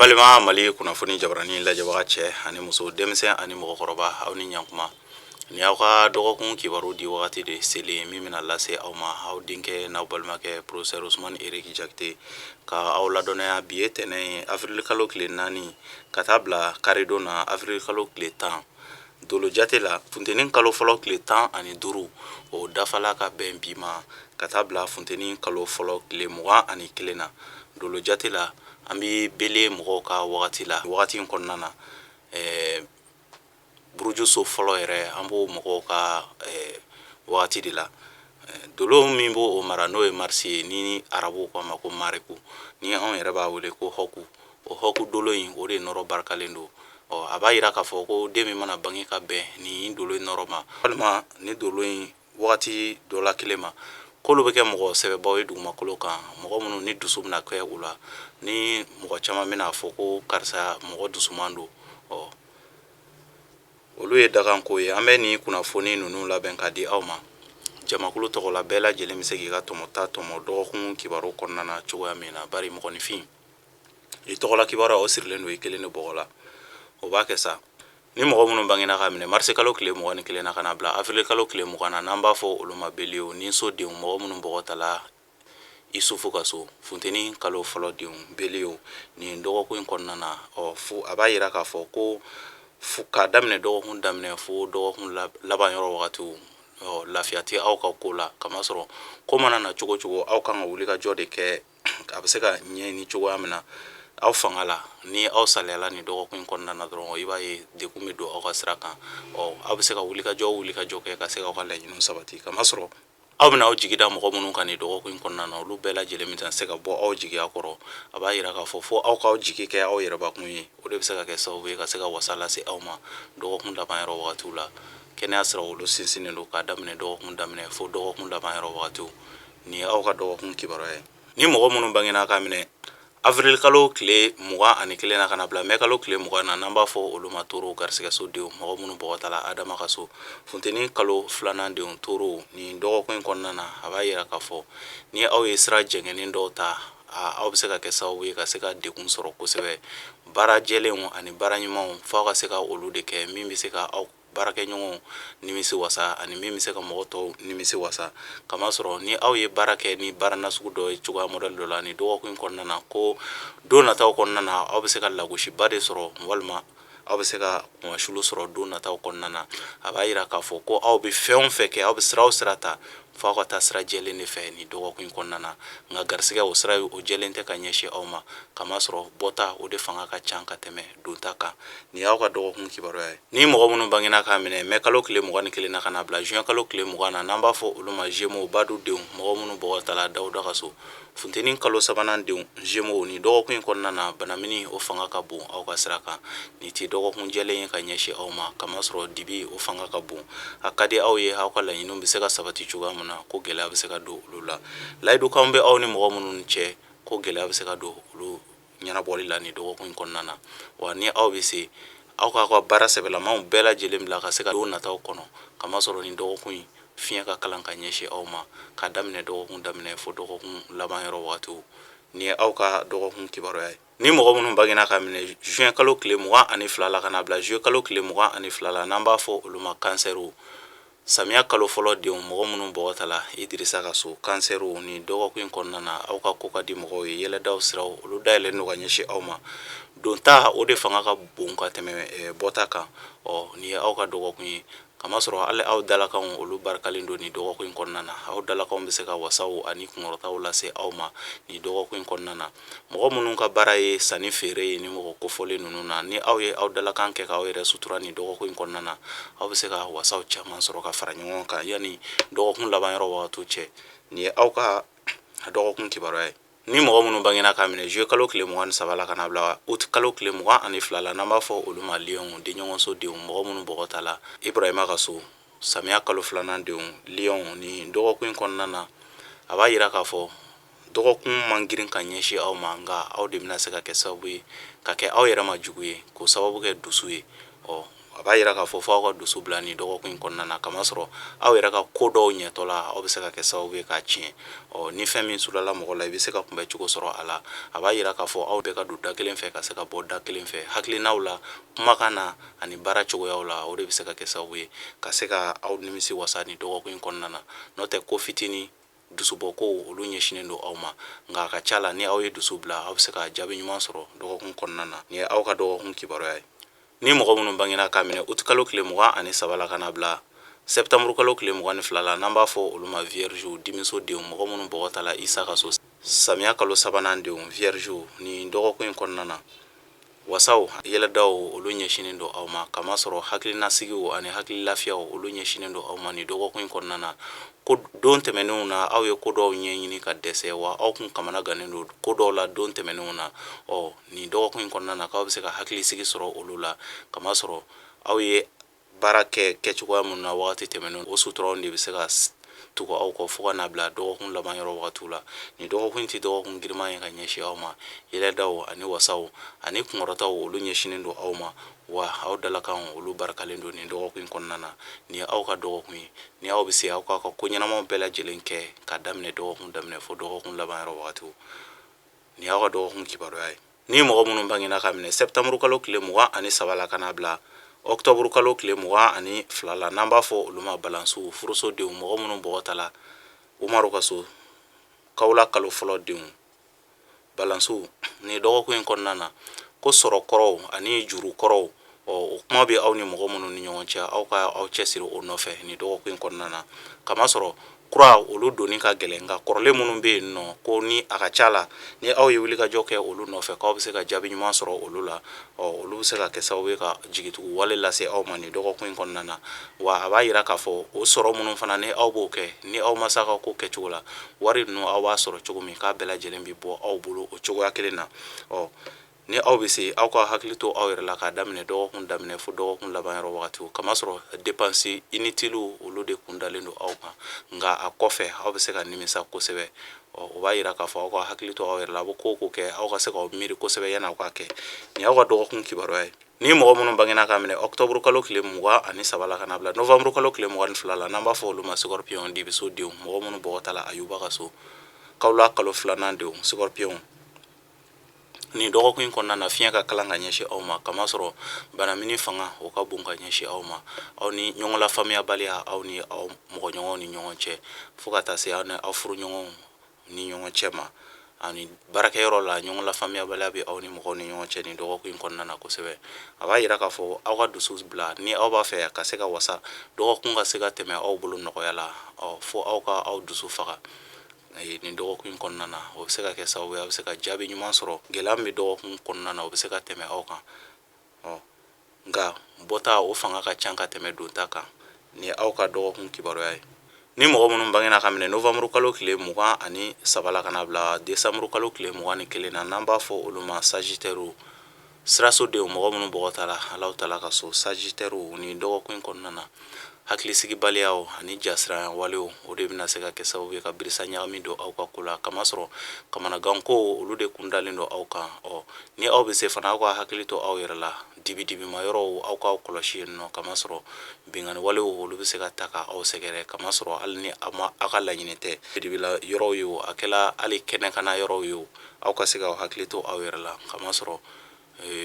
Balima Mali kunnafoni jabarani lajɛbaga, cɛ ani muso, denmisɛn ani mɔgɔkɔrɔba, aw ni ɲankuma. Ni aw ka dɔgɔkun kibaru di wagati de selen min bɛna lase aw ma, aw denkɛ n'aw balimakɛ, professeur Usumani Eriki Jakite, ka aw ladɔnniya. Bi ye tɛnɛn ye, avril kalo tile 4, ka taa bila karidon na, avril kalo tile 10. Dolo jate la, funteni kalo fɔlɔ tile 15, o dafala ka bɛn bi ma, ka taa bila funteni kalo fɔlɔ tile 21 na. Dolo jate la, an bɛ bélier mɔgɔw ka wagati la. Wagati in kɔnɔna na, buruju so fɔlɔ yɛrɛ, an b'o mɔgɔw ka wagati de la. Dolo min b'o o mara, n'o ye marisi ye, ni arabuw k'a ma ko mariku, ni anw yɛrɛ b'a wele ko hɔku, o hɔku dolo in, o de nɔrɔ barikalen don. Ɔ, a b'a yira k'a fɔ ko den min mana bange ka bɛn nin dolo in nɔrɔ ma, walima ni dolo in wagati dɔ la kelen ma, k'olu bɛ kɛ mɔgɔ sɛbɛbaw ye dugumakolo kan, mɔgɔ minnu ni dusu bɛna kɛ u la, ni mɔgɔ caman bɛna fɔ ko karisa mɔgɔ dusuman don. Ɔ, olu ye dakanko ye. An bɛ nin kunnafoni ninnu labɛn ka di aw ma jamakulu tɔgɔ la. Bɛɛ lajɛlen bɛ se k'i ka tɔmɔta tɔmɔ dɔgɔkun kibaru kɔnɔna na cogoya min na, bari mɔgɔninfin i tɔgɔla kibaruya, o sirilen don i kelen de bɔgɔ la. O b'a kɛ sa, ni mɔgɔ minnu bangena ka minɛ marisi kalo tile 21 na ka na bila avril kalo tile 20 na, n'an b'a fɔ olu ma bélier, ni so denw, mɔgɔ minnu bɔgɔ tala Isufu ka so, funteni kalo fɔlɔ denw, bélier, nin dɔgɔkun in kɔnɔna na, ɔ, fo a b'a yira k'a fɔ ko k'a daminɛ dɔgɔkun daminɛ fo dɔgɔkun laban yɔrɔ wagatiw, ɔ, lafiya tɛ aw ka ko la, kamasɔrɔ ko mana na cogo cogo, aw kan ka wuli ka jɔ de kɛ a bɛ se ka ɲɛɲini cogoya min na aw fanga la. Ni aw saliyala nin dɔgɔkun in kɔnɔna na dɔrɔn, i b'a ye degun bɛ don aw ka sira kan. Ɔ, aw bɛ se ka wuli ka jɔ kɛ ka se k'aw ka laɲiniw sabati, kamasɔrɔ aw bɛna aw jigi da mɔgɔ minnu kan nin dɔgɔkun in kɔnɔna na, olu bɛɛ lajɛlen bɛ se ka bɔ aw jigiya kɔrɔ. A b'a yira k'a fɔ fo aw k'aw jigi kɛ aw yɛrɛbakun ye, o de bɛ se ka kɛ sababu ye ka se ka wasa lase aw ma dɔgɔkun laban yɔrɔ wagatiw la. Kɛnɛya sira, olu sinsinnen don k'a daminɛ dɔgɔkun daminɛ fo dɔgɔkun laban yɔrɔ wagatiw. Nin ye aw ka dɔgɔkun kibaruya ye. Ni mɔgɔ minnu bangena k'a minɛ avril kalo tile 21 na ka na bila mɛ kalo tile 20 na, n'an b'a fɔ olu ma toro, garisigɛso denw, mɔgɔ minnu bɔgɔ tala Adama ka so, funteni kalo filanan denw, toro, nin dɔgɔkun in kɔnɔna na, a b'a yira k'a fɔ ni aw ye sira jɛngɛnen dɔw ta, aw bɛ se ka kɛ sababu ye ka se ka degun sɔrɔ kosɛbɛ. Baara jɛlenw ani baara ɲumanw, f'aw ka se ka olu de kɛ, min bɛ se ka aw baarakɛɲɔgɔnw nimisi wasa ani min bɛ se ka mɔgɔ tɔw nimisi wasa, kamasɔrɔ ni aw ye baara kɛ ni baara nasugu dɔ ye cogoya modèle dɔ la nin dɔgɔkun in kɔnɔna na, ko don nataw kɔnɔna na, aw bɛ se ka lagosiba de sɔrɔ, walima aw bɛ se ka kumasulu sɔrɔ don nataw kɔnɔna na. A b'a yira k'a fɔ ko aw bɛ fɛn o fɛn kɛ, aw bɛ sira o sira ta, f'aw ka taa sira jɛlen de fɛ nin dɔgɔkun in kɔnɔna na. Nka garisigɛ, o sira o jɛlen tɛ ka ɲɛsin aw ma, kamasɔrɔ bɔta, o de fanga ka ca ka tɛmɛ donta kan. Nin y'aw ka dɔgɔkun kibaruya ye. Ni mɔgɔ minnu bangena k'a minɛ mɛ kalo tile 21 na ka na bila juin kalo tile 20 na, n'an b'a fɔ olu ma Gémeaux, badu denw, mɔgɔ minnu bɔgɔ tala Dawuda ka so, funteni kalo sabanan denw, Gémeaux, nin dɔgɔkun in kɔnɔna na, banamini o fanga ka bon aw ka sira kan. Nin tɛ dɔgɔkun jɛlen ye ka ɲɛsin aw ma, kamasɔrɔ dibi o fanga ka bon. A ka di aw ye aw ka laɲiniw bɛ se ka sabati cogoya min na, ko gɛlɛya bɛ se ka don olu la. Layidukanw bɛ aw ni mɔgɔ minnu cɛ, ko gɛlɛya bɛ se ka don olu ɲɛnabɔli la nin dɔgɔkun in kɔnɔna na. Wa ni aw bɛ se, aw k'aw ka baara sɛbɛlamaw bɛɛ lajɛlen bila ka se ka don nataw kɔnɔ, kamasɔrɔ nin dɔgɔkun in fiɲɛ ka kalan ka ɲɛsin aw ma, k'a daminɛ dɔgɔkun daminɛ fo dɔgɔkun laban yɔrɔ wagatiw. Nin ye aw ka dɔgɔkun kibaruya ye. Ni mɔgɔ minnu bangena ka minɛ juin kalo tile 22 la ka na bila juillet kalo tile 22 la, n'an b'a fɔ olu ma kansɛriw, samiya kalo fɔlɔ denw, mɔgɔ minnu bɔgɔ tala Idirisa ka so, kansɛriw, nin dɔgɔkun in kɔnɔna na, aw ka ko ka di mɔgɔw ye. Yɛlɛdaw siraw, olu dayɛlɛlen don ka ɲɛsin aw ma. Donta, o de fanga ka bon ka tɛmɛ bɔta kan. Ɔ, nin ye aw ka dɔgɔkun ye, kamasɔrɔ hali aw dalakanw, olu barikalen don nin dɔgɔkun in kɔnɔna na. Aw dalakanw bɛ se ka wasaw ani kunkɔrɔtaw lase aw ma nin dɔgɔkun in kɔnɔna na. Mɔgɔ minnu ka baara ye sanni feere ye, ni mɔgɔ kofɔlen ninnu na, ni aw ye aw dalakan kɛ k'aw yɛrɛ sutura nin dɔgɔkun in kɔnɔna na, aw bɛ se ka wasaw caman sɔrɔ ka fara ɲɔgɔn kan yanni dɔgɔkun laban yɔrɔ wagati cɛ. Nin ye aw ka dɔgɔkun kibaruya ye. Ni mɔgɔ minnu bangena k'a minɛ juillet kalo tile 23 la ka na bila août kalo tile 22 la, n'an b'a fɔ olu ma lion, denɲɔgɔnso denw, mɔgɔ minnu bɔgɔ ta la Ibrahima ka so, samiya kalo filanan denw, lion, nin dɔgɔkun in kɔnɔna na, a b'a yira k'a fɔ dɔgɔkun man girin ka ɲɛsin aw ma, nka aw de bɛna se ka kɛ sababu ye ka kɛ aw yɛrɛ ma jugu ye, k'o sababu kɛ dusu ye. Ɔ, A b'a yira k'a fɔ fo aw ka dusu bila nin dɔgɔkun in kɔnɔna na, kamasɔrɔ aw yɛrɛ ka ko dɔw ɲɛtɔ la, aw bɛ se ka kɛ sababu ye k'a tiɲɛ. Ɔ, ni fɛn min sulala mɔgɔ la, i bɛ se ka kunbɛ cogo sɔrɔ a la. A b'a yira k'a fɔ aw bɛɛ ka don da kelen fɛ ka se ka bɔ da kelen fɛ, hakilinaw la, kumakan na ani baara cogoyaw la. O de bɛ se ka kɛ sababu ye ka se ka aw nimisi wasa nin dɔgɔkun in kɔnɔna na. N'o tɛ, ko fitinin dusubɔ kow olu ɲɛsinnen don aw ma, nka a ka ca la, ni aw ye dusu bila, aw bɛ se ka jaabi ɲuman sɔrɔ dɔgɔkun kɔnɔna na. Nin ye aw ka dɔgɔkun kibaruya ye. Ni mɔgɔ minnu bangena k'a minɛ utikalo tile 23 la ka na bila sɛptanburukalo tile 22 la, n'an b'a fɔ olu ma viergew, dimiso denw, mɔgɔ minnu bɔgɔ tala Isa ka so, samiya kalo sabanan denw, viergew, nin dɔgɔkun in kɔnɔna na, wasaw, yɛlɛdaw olu ɲɛsinnen don aw ma, kamasɔrɔ hakilinasigiw ani hakili lafiyaw olu ɲɛsinnen don aw ma nin dɔgɔkun in kɔnɔna na. Ko don tɛmɛnenw na, aw ye ko dɔw ɲɛɲini ka dɛsɛ, wa aw kun kamana gannen don ko dɔw la don tɛmɛnenw na. Ɔ, nin dɔgɔkun in kɔnɔna na, k'aw bɛ se ka hakilisigi sɔrɔ olu la, kamasɔrɔ aw ye baara kɛ kɛcogoya minnu na wagati tɛmɛnen, o suturaw de bɛ se ka tugu aw kɔ fo ka n'a bila dɔgɔkun laban yɔrɔ wagatiw la. Nin dɔgɔkun in tɛ dɔgɔkun giriman ye ka ɲɛsin aw ma. Yɛlɛdaw ani wasaw ani kunkɔrɔtaw olu ɲɛsinnen don aw ma, wa aw dalakan olu barikalen don nin dɔgɔkun in kɔnɔna na. Nin ye aw ka dɔgɔkun ye. Ni aw bɛ se, aw k'aw ka ko ɲɛnamaw bɛɛ lajɛlen kɛ ka daminɛ dɔgɔkun daminɛ fo dɔgɔkun laban yɔrɔ wagatiw. Nin y'aw ka dɔgɔkun kibaruya ye. Ni mɔgɔ minnu bangena ka minɛ sɛptanburu kalo tile 23 la ka n'a bila ɔkutɔburu kalo tile 22 la, n'an b'a fɔ olu ma balansiw, furuso denw, mɔgɔ minnu bɔgɔ tala Umaru ka so, kawula kalo fɔlɔ denw, balansiw, nin dɔgɔkun in kɔnɔna na, ko sɔrɔ kɔrɔw ani juru kɔrɔw, ɔ, o kuma bɛ aw ni mɔgɔ minnu ni ɲɔgɔn cɛ, aw ka aw cɛsiri o nɔfɛ nin dɔgɔkun in kɔnɔna na, kamasɔrɔ kura olu donni ka gɛlɛn, nka kɔrɔlen minnu bɛ yen nɔ, ko ni a ka ca la, ni aw ye wulikajɔ kɛ olu nɔfɛ, k'aw bɛ se ka jaabi ɲuman sɔrɔ olu la. Ɔ, olu bɛ se ka kɛ sababu ye ka jigitugu wale lase aw ma nin dɔgɔkun in kɔnɔna na. Wa a b'a yira k'a fɔ o sɔrɔ minnu fana ni aw b'o kɛ, ni aw ma s'a ka ko kɛcogo la, wari ninnu aw b'a sɔrɔ cogo min, k'a bɛɛ lajɛlen bɛ bɔ aw bolo o cogoya kelen na. Ɔ, ni aw bɛ se, aw ka hakili to aw yɛrɛ la k'a daminɛ dɔgɔkun daminɛ fo dɔgɔkun laban yɔrɔ wagatiw, kamasɔrɔ dépense inutile olu de kun dalen don aw kan, nka a kɔfɛ aw bɛ se ka nimisa kosɛbɛ. Ɔ, o b'a yira k'a fɔ aw ka hakili to aw yɛrɛ la, aw bɛ ko o ko kɛ, aw ka se k'aw miiri kosɛbɛ yanni aw k'a kɛ. Nin y'aw ka dɔgɔkun kibaruya ye. Ni mɔgɔ minnu bangena k'a minɛ ɔkutɔburu kalo tile 23 la ka na bila novanburu kalo tile 22 la, n'an b'a fɔ olu ma scorpion, dibiso denw, mɔgɔ minnu bɔgɔ tala Ayuba ka so, kawula kalo filanan denw, scorpion, nin dɔgɔkun in kɔnɔna na, fiɲɛ ka kalan ka ɲɛsin aw ma, kamasɔrɔ banamini fanga o ka bon ka ɲɛsin aw ma. Aw ni ɲɔgɔn lafaamuyabaliya aw ni aw mɔgɔɲɔgɔnw ni ɲɔgɔn cɛ, fo ka taa se aw ni aw furuɲɔgɔnw ni ɲɔgɔn cɛ ma, ani baarakɛyɔrɔ la, ɲɔgɔn lafaamuyabaliya bɛ aw ni mɔgɔw ni ɲɔgɔn cɛ nin dɔgɔkun in kɔnɔna na kosɛbɛ. A b'a yira k'a fɔ aw ka dusu bila ni aw b'a fɛ ka se ka wasa, dɔgɔkun ka se ka tɛmɛ aw bolo nɔgɔya la. Ɔ, fo aw ka aw dusu faga nin dɔgɔkun in kɔnɔna na. O bɛ se ka kɛ sababu ye a bɛ se ka jaabi ɲuman sɔrɔ. Gɛlɛya min bɛ dɔgɔkun kɔnɔna na, o bɛ se ka tɛmɛ aw kan. Ɔ, nka bɔta o fanga ka ca ka tɛmɛ donta kan. Nin ye aw ka dɔgɔkun kibaruya ye. Ni mɔgɔ minnu bangena ka minɛ novanburu kalo tile 23 la ka na bila desanburu kalo tile 21 na, n'an b'a fɔ olu ma sagittairew, siraso denw, mɔgɔ minnu bɔgɔ tala Alahu taala ka so, sagittairew, nin dɔgɔkun in kɔnɔna na, hakilisigi-baliyaw ani jasiranya walew o de bɛna se ka kɛ sababu ye ka birisa ɲagami don aw ka ko la, kamasɔrɔ kamanaganko olu de kun dalen don aw kan. Ɔ, ni aw bɛ se fana, aw ka hakili to aw yɛrɛ la, dibidibima yɔrɔw aw k'aw kɔlɔsi yen nɔ, kamasɔrɔ binkanni walew olu bɛ se ka ta ka aw sɛgɛrɛ, kamasɔrɔ hali ni aw ma aw ka laɲini tɛ, dibila yɔrɔw ye o, a kɛla hali kɛnɛkanna yɔrɔw ye o, aw ka se k'aw hakili to aw yɛrɛ la, kamasɔrɔ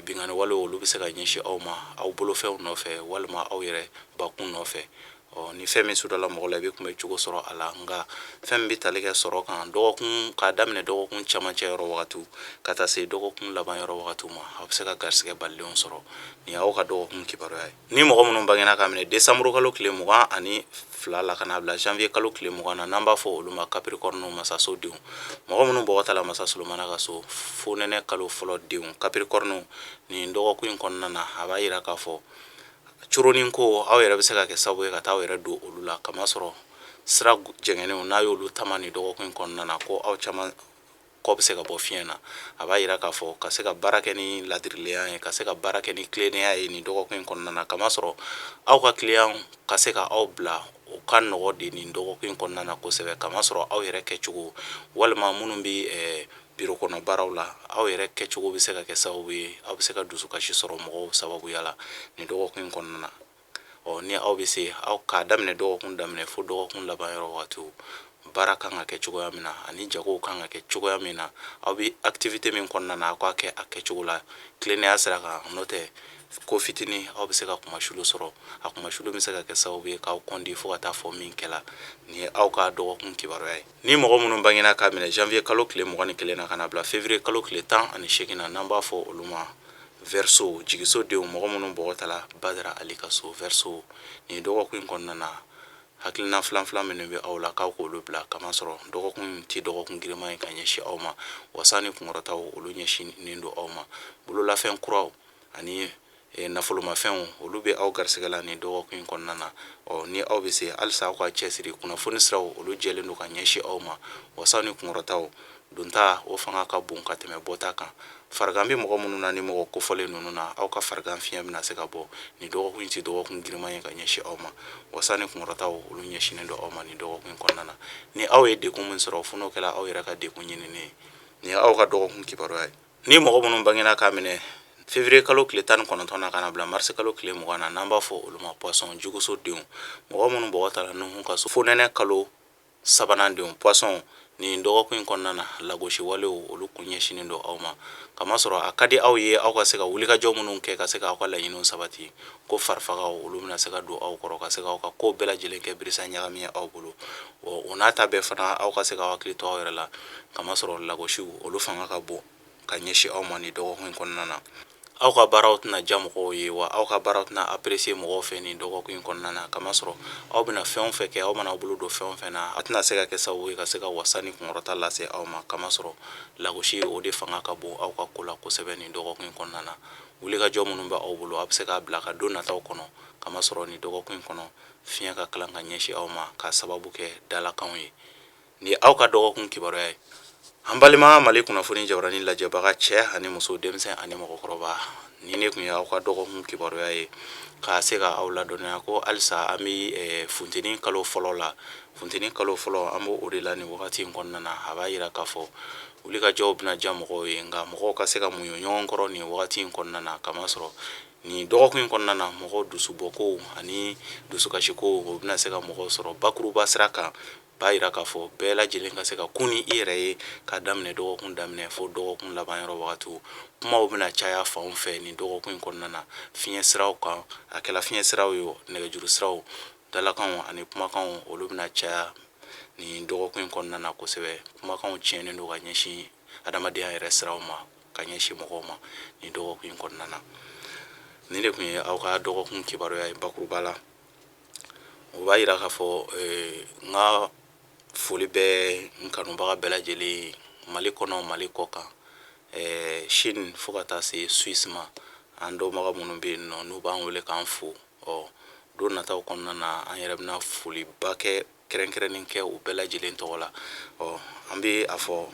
binkanni walew olu bɛ se ka ɲɛsin aw ma aw bolofɛnw nɔfɛ walima aw yɛrɛ bakun nɔfɛ. Ɔ, ni fɛn min sudala mɔgɔ la, i bɛ kunbɛ cogo sɔrɔ a la. Nka fɛn min bɛ tali kɛ sɔrɔ kan, dɔgɔkun k'a daminɛ dɔgɔkun camancɛ yɔrɔ wagatiw ka taa se dɔgɔkun laban yɔrɔ wagatiw ma, aw bɛ se ka garisigɛ balilenw sɔrɔ. Nin y'aw ka dɔgɔkun kibaruya ye. Ni mɔgɔ minnu bangena k'a minɛ desanburu kalo tile 22 la ka n'a bila janvier kalo tile 20 na, n'an b'a fɔ olu ma capricorne, masaso denw, mɔgɔ minnu bɔgɔ tala masa Solomana ka so, fonɛnɛ kalo fɔlɔ denw, capricorne, nin dɔgɔkun in kɔnɔna na, a b'a yira k'a fɔ coronin ko aw yɛrɛ bɛ se ka kɛ sababu ye ka taa aw yɛrɛ don olu la, kamasɔrɔ sira jɛngɛnenw n'a y'olu tama nin dɔgɔkun in kɔnɔna na, ko aw caman kɔ bɛ se ka bɔ fiɲɛ na. A b'a yira k'a fɔ ka se ka baara kɛ ni ladirilenya ye, ka se ka baara kɛ ni tilennenya ye nin dɔgɔkun in kɔnɔna na, kamasɔrɔ aw ka kiliyan ka se ka aw bila o ka nɔgɔ de nin dɔgɔkun in kɔnɔna na kosɛbɛ, kamasɔrɔ aw yɛrɛ kɛcogo walima minnu bɛ biro kɔnɔ baaraw la, aw yɛrɛ kɛcogo bɛ se ka kɛ sababu ye aw bɛ se ka dusukasi sɔrɔ mɔgɔw sababuya la nin dɔgɔkun in kɔnɔna na. Ɔ ni aw bɛ se, aw k'a daminɛ dɔgɔkun daminɛ fo dɔgɔkun laban yɔrɔ waatiw, baara kan ka kɛ cogoya min na ani jagow kan ka kɛ cogoya min na, aw bɛ activité min kɔnɔna na, aw k'a kɛ a kɛcogo la tilennenya sira kan. N'o tɛ, ko fitinin aw bɛ se ka kunmasulu sɔrɔ. A kunmasulu bɛ se ka kɛ sababu ye k'aw kɔndi fo ka taa fɔ min kɛla. Nin ye aw ka dɔgɔkun kibaruya ye. Ni mɔgɔ minnu bangena k'a minɛ janvier kalo tile 21 na ka na bila février kalo tile 18 na, n'an b'a fɔ olu ma Verseau, jigiso denw, mɔgɔ minnu bɔgɔ tala Badara Ali ka so, Verseau, nin dɔgɔkun in kɔnɔna na, hakilina filan filan minnu bɛ aw la, k'aw k'olu bila, kamasɔrɔ dɔgɔkun in tɛ dɔgɔkun girinman ye ka ɲɛsin aw ma. Wasa ni kunkɔrɔtaw, olu ɲɛsinnen don aw ma. Bololafɛn kuraw ani nafolomafɛnw, olu bɛ aw garisɛgɛ la nin dɔgɔkun in kɔnɔna na. Ɔ ni aw bɛ se halisa, aw ka cɛsiri. Kunnafoni siraw, olu jɛlen don ka ɲɛsin aw ma. Wasa ni kunkɔrɔtaw donta, o fanga ka bon ka tɛmɛ bɔta kan. Farigan bɛ mɔgɔ minnu na, ni mɔgɔ kofɔlen ninnu na, aw ka farigan fiɲɛ bɛna se ka bɔ. Nin dɔgɔkun in tɛ dɔgɔkun girinman ye ka ɲɛsin aw ma. Wasa ni kunkɔrɔtaw, olu ɲɛsinnen don aw ma nin dɔgɔkun in kɔnɔna na. Ni aw ye degun min sɔrɔ, fo n'o kɛra aw yɛrɛ ka degun ɲininen ye. Nin ye aw ka dɔgɔkun kibaruya ye. Ni mɔgɔ minnu bangena k'a minɛ février kalo tile 19 na ka na bila mars kalo tile 20 na, n'an b'a fɔ olu ma poisson, juguso denw, mɔgɔ minnu bɔgɔ tala Nuhu ka so, fonɛnɛ kalo sabanan denw, poisson, nin dɔgɔkun in kɔnɔna na, lagosi walew, olu kun ɲɛsinnen don aw ma, kamasɔrɔ a ka di aw ye aw ka se ka wulikajɔ minnu kɛ ka se k'aw ka laɲiniw sabati, ko farifagaw, olu bɛna se ka don aw kɔrɔ ka se k'aw ka ko bɛɛ lajɛlen kɛ birisa ɲagami ye aw bolo. O n'a ta bɛɛ fana, aw ka se k'aw hakili to aw yɛrɛ la, kamasɔrɔ lagosiw, olu fanga ka bon ka ɲɛsin aw ma nin dɔgɔkun in kɔnɔna na. Aw ka baaraw tɛna diya mɔgɔw ye wa, aw ka baaraw tɛna apprécier mɔgɔw fɛ nin dɔgɔkun in kɔnɔna na, kamasɔrɔ aw bɛna fɛn o fɛn kɛ, aw mana aw bolo don fɛn o fɛn na, a tɛna se ka kɛ sababu ye ka se ka wasa ni kunkɔrɔta lase aw ma, kamasɔrɔ lagosi, o de fanga ka bon aw ka ko la kosɛbɛ nin dɔgɔkun in kɔnɔna na. Wulikajɔ minnu bɛ aw bolo, aw bɛ se k'a bila ka don nataw kɔnɔ, kamasɔrɔ nin dɔgɔkun in kɔnɔ, fiɲɛ ka kalan ka ɲɛsin aw ma k'a sababu kɛ dalakanw ye. Nin ye aw ka dɔgɔkun kibaruya ye. An balima Mali kunnafoni jabarani lajɛbaga, cɛ ani muso, denmisɛn ani mɔgɔkɔrɔba, ni ne tun ye aw ka dɔgɔkun kibaruya ye ka se ka aw ladɔnniya ko halisa an bɛ funteni kalo fɔlɔ la. Funteni kalo fɔlɔ, an b'o o de la nin wagati in kɔnɔna na. A b'a yira k'a fɔ wulikajɔw bɛna diya mɔgɔw ye, nka mɔgɔw ka se ka muɲu ɲɔgɔn kɔrɔ nin wagati in kɔnɔna na, kamasɔrɔ nin dɔgɔkun in kɔnɔna na, mɔgɔw dusubɔkow ani dusukasikow, o bɛna se ka mɔgɔw sɔrɔ bakuruba sira kan. B'a yira k'a fɔ bɛɛ lajɛlen ka se ka kun ni i yɛrɛ ye ka daminɛ dɔgɔkun daminɛ fo dɔgɔkun laban yɔrɔ wagatiw. Kumaw bɛna caya fanw fɛ nin dɔgɔkun in kɔnɔna na, fiɲɛ siraw kan. A kɛla fiɲɛ siraw ye, nɛgɛjuru siraw, dalakanw ani kumakanw, olu bɛna caya nin dɔgɔkun in kɔnɔna na kosɛbɛ. Kumakanw tiɲɛnen don ka ɲɛsin adamadenya yɛrɛ siraw ma, ka ɲɛsin mɔgɔw ma nin dɔgɔkun in kɔnɔna na. Nin de tun ye aw ka dɔgɔkun kibaruya ye bakuruba la. O b'a yira k'a fɔ n ka foli bɛ n kanubaga bɛɛ lajɛlen, Mali kɔnɔ, Mali kɔ kan, Chine fo ka taa se Suisse ma. An dɔnbaga minnu bɛ yen nɔ, n'u b'an wele k'an fo, ɔ don nataw kɔnɔna na, an yɛrɛ bɛna foliba kɛ kɛrɛnkɛrɛnnen kɛ u bɛɛ lajɛlen tɔgɔ la. Ɔ an bɛ a fɔ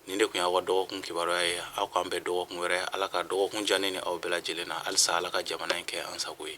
nin de tun y'aw ka dɔgɔkun kibaruya ye. Aw k'an bɛn dɔgɔkun wɛrɛ. Ala ka dɔgɔkun diya ne ni aw bɛɛ lajɛlen na. Halisa Ala ka jamana in kɛ an sago ye.